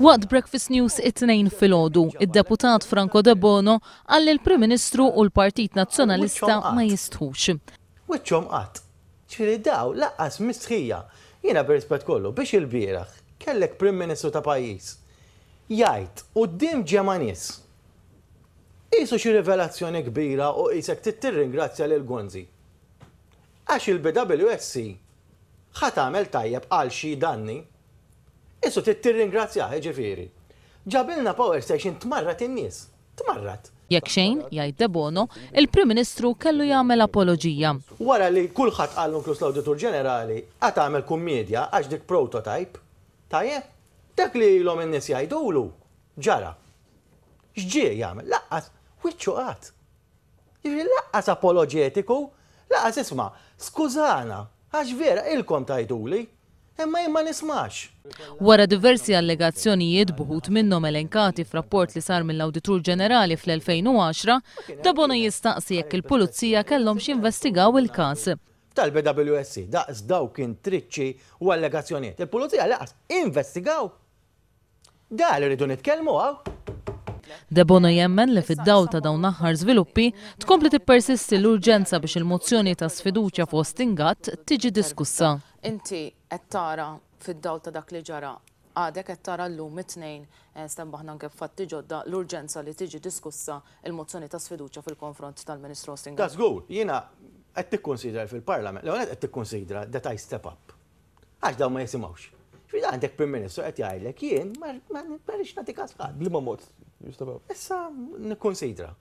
Waqt Breakfast News it-Tnejn filgħodu, id-Deputat Franco Debono qal li l-Prim Ministru u l-Partit Nazzjonalista ma jistħux. Wiċċhom qatt. Ġifieri daw lanqas mistħija. Jiena bir-rispett kollu, biex ilbieraħ kellek Prim Ministru ta' pajjiż jgħid quddiem ġemgħa nies qisu xi rivelazzjoni kbira u qisek trid tirringrazzja lil Gonzi għax il-BWSC ħa tagħmel tajjeb għal xi danni. Qisu trid tirringrazzjah, jiġifieri. Ġabilna power station tmarrad in-nies. Tmarrad. Jekk xejn, jgħid Debono, il-Prim Ministru kellu jagħmel apoloġija. Wara li kulħadd qallu inkluż l-Awditur Ġenerali, qagħad għamel kummedja għax dik prototype. Tajjeb? Dak li ilhom in-nies jgħidulu, ġara. X'ġie jagħmel? Lanqas wiċċu qagħad. Jiġifieri lanqas apoloġetiku, lanqas isma', skużana, għax vera ilkom tgħiduli, imma jien ma nismax. Wara diversi allegazzjonijiet, b'uħud minnhom elenkati f'rapport li sar mill-Awditur Ġenerali fl-2010, Debono jistaqsi jekk il-Pulizija kellhomx jinvestigaw il-każ. Tal-BWSC, daqs dawk intriċċi u allegazzjonijiet, il-Pulizija lanqas investigaw! Da li rridu nitkellmu hawn. Debono jemmen li fid-dawl ta' dawn l-aħħar żviluppi, tkompli tippersisti l-urġenza biex il-mozzjoni ta' sfiduċja fost Ingatt tiġi diskussa. Inti qed tara fid-dawl ta' dak li ġara, għadek qed tara llum it-Tnejn, stenbaħna anke b'fatti ġodda, l-urġenza li tiġi diskussa l-mozzjoni ta' sfiduċja fil-konfront tal-Ministru Austin Gatt? Da żgur. Jiena qed tikkunsidra li fil-Parlament, l-ewwel nett qed tikkunsidra that I step up. Għax dawn ma jisimgħux. Ġifieri għandek Prim Ministru qed jgħidlek jien ma rridx nagħti każ ħadd. B'liema mod? Issa nikkunsidra.